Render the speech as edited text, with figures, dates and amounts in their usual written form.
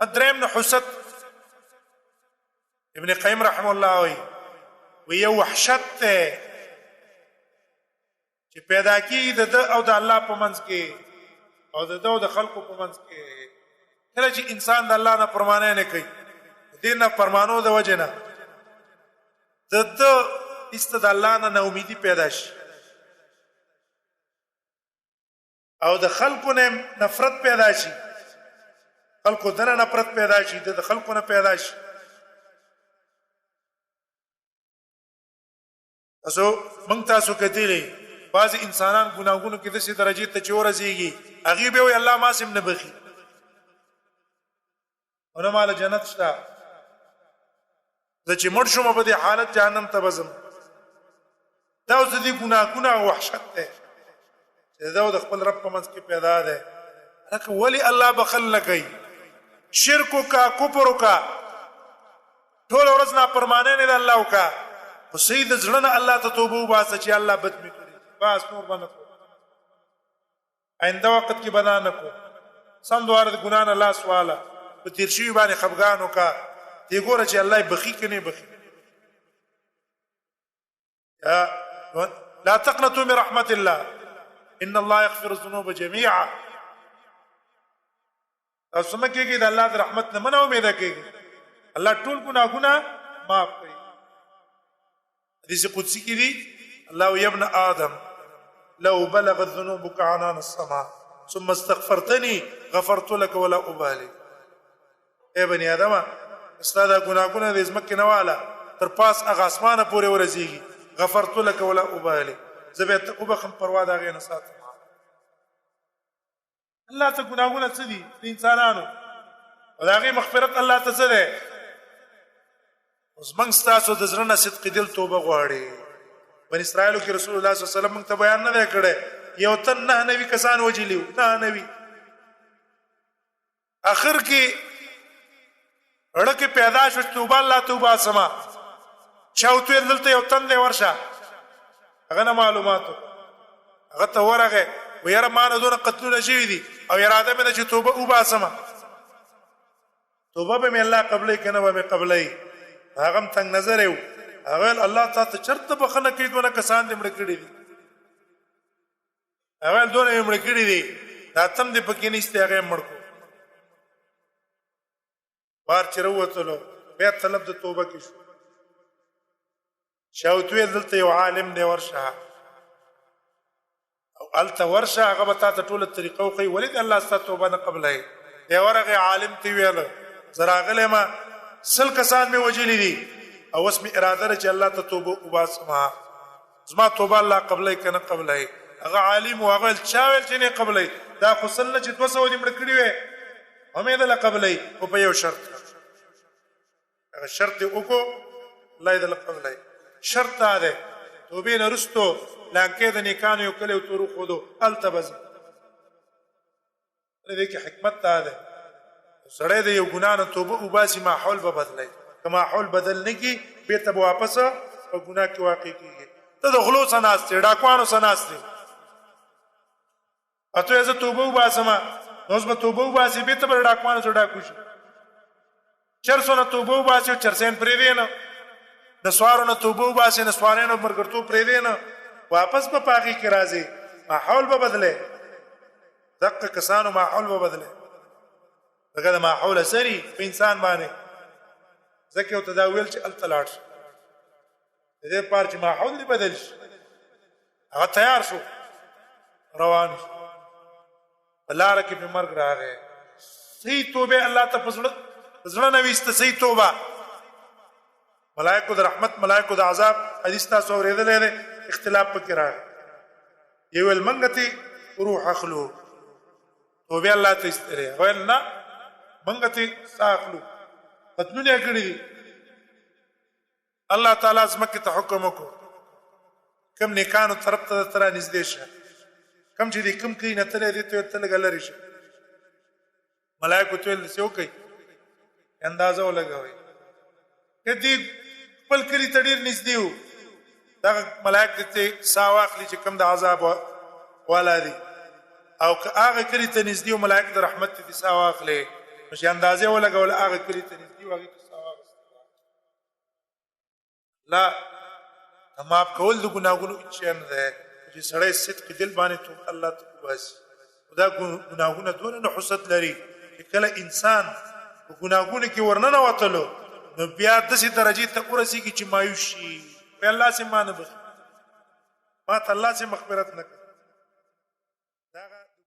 دریم نحوست، ابن قیم رحم الله وی، وی یو وحشت ته چې پیدا کیږي د او د الله په منځ کې او د او د خلکو په منځ کې. کله چې انسان د الله نه پرمانه نه کوي، دین نه پرمانو د وجه نه د است د الله نه ناامیدي پیدا شي او د خلکو نه نفرت پیدا شي، خلکو دنه نفرت پیدا شي، د خلکو نه پیدا شي. تاسو مونږ تاسو کتلی، بعض انسانان ګناهونو کې د سي درجه ته چې ورسیږي، هغه به وي الله ما سم نه بخي او نه مال جنت شته، زه چې مړ شوم په دې حالت جهنم ته بزم. دا اوس دې ګناهونه او وحشت ده چې دا د خپل رب په منځ کې پیدا ده. لکه ولی الله بخل نه کوي؟ شرک کا، کفر کا، ټول ورځ نه پرمانه نه الله وکا، خو سید زړه نه الله ته توبه وباسه چې الله بد می کړی، بس نور باندې آینده وخت کې بنا نه کو. سم دواره د ګنا نه لاس واله، په تیر شوی باندې خفګان وکا، دی ګوره چې الله بخي کني بخي. یا لا تقنطوا من رحمت الله ان الله يغفر الذنوب جميعا. تاسو مکه کې د الله د رحمت نه منه امید کېږي، الله ټول ګناهونه معاف کوي. حدیث قدسی کې دي، الله یا ابن آدم لو بلغت ذنوبك عنان السماء ثم استغفرتني غفرت لك ولا ابالي. اے بنی آدم، استاد ګناهونه د زمکه نه واله تر پاس هغه اسمانه پورې ورسیږي، غفرت لك ولا ابالي، زه به ته وبخم، پروا دا غي نه ساتم. الله ته ګناهونه څه دي د انسانانو او د هغې مغفرت الله ته څه دی؟ اوس موږ ستاسو د زړه نه صدق دل توبه غواړي. بن اسرائیلو کې رسول الله صلی الله علیه وسلم موږ ته بیان نه دی کړی، یو تن 99 کسان وژلي وو، 99. اخر کې اړه کې پیدا شو، توبه الله توبه سما چاوته، دلته یو تن دی ورشه هغه نه معلوماتو. هغه ته ورغه، ویره ما نه دونه قتلونه شوي دي او اراده مې ده چې توبه وباسم، توبه به مې الله قبلې کنه به مې قبلې؟ هغه هم تنگ نظر یو. هغه الله تعالی ته چرته بخنه کوي؟ دونه کسان دې مړ کړي دي. هغه دونه یې مړ کړي دي، دا تم دې پکې نشته. هغه مړ کو، بار چې وروتلو بیا طلب د توبه کې شو. شاوتوی دلته یو عالم دی ورشه او الته ورشه، هغه به تاته ټوله طریقه وښیي ولې د الله ستا توبه نه قبلوي. دی ورغی، عالم ته ویل زه راغلی ما 100 کسان مې وژلي دي او اوس مې اراده ده چې الله ته توبه وباسم، زما توبه الله قبلوي که نه قبلوي؟ هغه عالم و، هغه ویل چا ویل چې نه قبلوي؟ دا خو 100 نه چې 200 دې مړه کړي وی هم یې دله قبلوي، خو په یو شرط. هغه شرط یې وکړو، الله یې دله قبلوي. شرط دا دی، توبې نه وروسته لانکې د نیکانو یو کلی ورته وښودو، هلته به ځې. دې کې حکمت دا دی، سړی د یو ګناه نه توبه وباسي، ماحول به بدلوي. که ماحول بدل نه کړي، بېرته به واپس په ګناه کې واقع کېږي. ته د غلو څه ناست یې، ډاکوانو څه ناست یې، اته زه توبه وباسم، نو اوس به توبه وباسي، بېرته به ډاکوانو څه ډاکو شي. چرسو نه توبه وباسي، چرسین پرېږدې نه، نسوارو نه توبه وباسي، نسوارینو مرګرتوب پرېږدې نه، واپس به په هغې کې راځي. ماحول به بدلې، دقه کسانو ماحول به بدلې، دغه د ماحول اثري په انسان باندې. ځکه ورته دا ویل چې هلته لاړ شي، د دې لپاره چې ماحول دې بدل شي. هغه تیار شو، روان شو، په لاره کې په مرګ راغی. صحیح توبه الله ته په زړه نه ویسته، صحیح توبه. ملائکو د رحمت، ملائکو د عذاب حدیث تاسو اورېدلی دی، اختلاف پکې راغی. یو ویل منګه تی روح اخلو، توبه الله ته استره. ویل نه، منګه تی ساه اخلو، قتلونه یې کړي دي. الله تعالی ځمکې ته حکم وکړو، کم نیکانو طرف ته تر نږدې شه، کم چې دې کم کوي نه تلې دې ته ته لږ لري شه. ملائکه ته ویل څه وکړي، اندازه ولګوي. کدی خپل کلی ته ډیر نږدې وو، دغه ملائکه ته سا واخلي چې کم د عذاب والا دي، او که هغه کلی ته نږدې وو، ملائکه د رحمت ته سا واخلي. نو چې اندازې ولګول هغه کلی ته نږدې وغه ته لا معاف کول د ګناګونو هیڅ نه ده چې سړی صدق دل باندې تو الله ته وباسي دا ګناهونه دونه نحوست لري چې کله انسان په ګناهونو کې ورننه وتلو نو بیا داسې درجه ته ورسیږي چې مایوس شي په الله سي مان بخي ما ته الله سي مغفرت نه کوي.